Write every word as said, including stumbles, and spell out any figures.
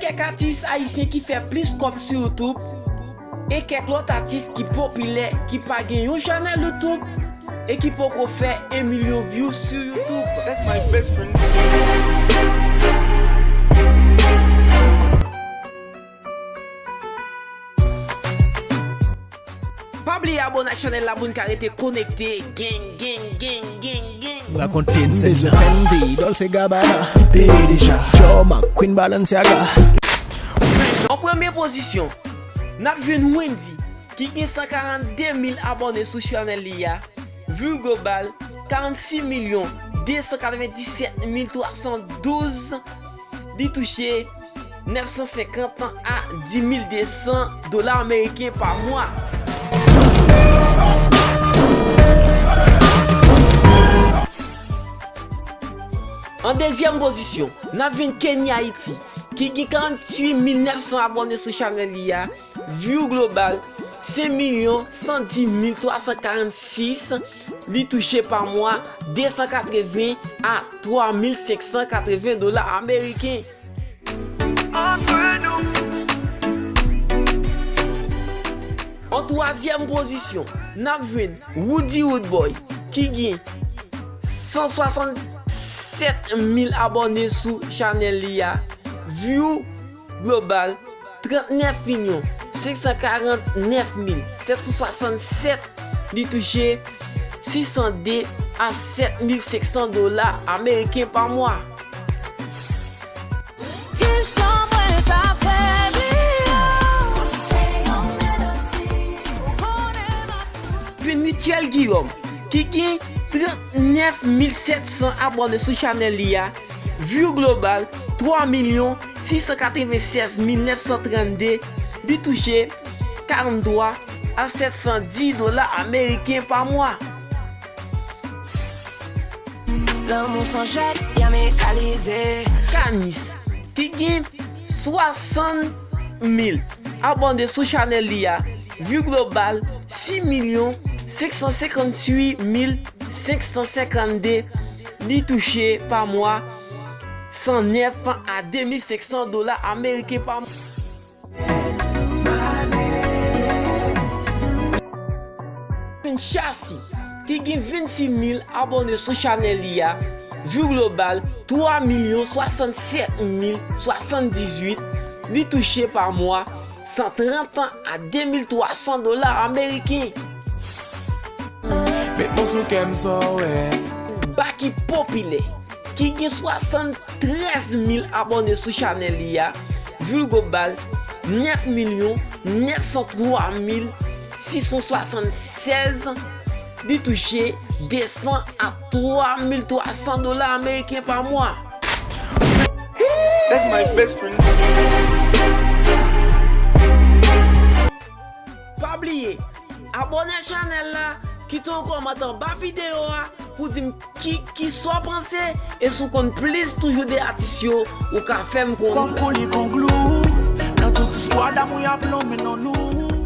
Kèk atis ayisyen ki fè plis kòb sou YouTube e kèk lòt atis ki popilè ki pa gen yon chanèl YouTube e ki poko fè yon milyon view sou YouTube. That's my best friend. Pa bliye abòne ak chanèl la pou n ka rete konekte. Gang, gang, gang, gang, gang. Rakonte n sèn nan. Fendi, Dolce Gabbana, P D G, Dior, McQueen, Balenciaga. An premye pozisyon, n ap jwenn Wendyy, ki gen san karannde mil abòne sou chanèl li a. View global, karannsis milyon de san katrevenndisèt mil twa san douz. Li touche nèf san senkant a dis mil de san dola ameriken pa mwa. An dezyèm pozisyon, n ap jwenn Kenny Haiti, ki gen karanntuit mil nèf san abòne sou chanèl li a. View global, senk milyon san dis mil twa san karannsis. Li touche pa mwa de san katreven a twa mil senk san katreven dola ameriken. An twazyèm pozisyon, n ap jwenn Roody Roodboy, ki gen san swasannsèt mil abòne sou chanèl li a. View global, trannèf milyon senk san karannèf mil sèt san swasannsèt. Li touche sis san de a sèt mil senk san dola ameriken pa mwa. Kisa mwen ka fè, Biyò? Se yon melodi, ou konnen m ap Vin Mutuel Guillaume, ki gen trannèf mil sèt san abòne sou chanèl li a. View global, twa milyon sis san katrevennsèz mil nèf san trannde. Li touche karantwa a sèt san dis dola ameriken pa mwa. Lanmou s on jwèt, y a mekanize. Kanis, ki gen swasann mil abòne sou chanèl li a. View global, sis milyon senk san senkantuit mil senk san senkannde. Li touche pa mwa san nèf a de mil senk san dola ameriken pa mwa. Chassi, ki gen vennsis mil abòne sou chanèl li a. View global, twa milyon swasannsèt mil swasanndizuit. Li touche pa mwa san trant a de mil twa san dola ameriken. Met mo sou kè m sa w wè. Baky Popilè, ki gen swasann trèz mil abòne sou chanèl li a. View global, nèf milyon nèf san twa mil sis san swasannsèz. Li touche de san a twa mil twa san dola ameriken pa mwa. That's my best friend. Pa bliye, abòne chanèl la, kite yon kòmantè anba videyo a pou di m ki, kisa w panse, e si w konn plis toujou de atis yo, ou ka fè m konnen. Kòm kouli kon glou, nan tout istwa damou y ap lonmen non nou.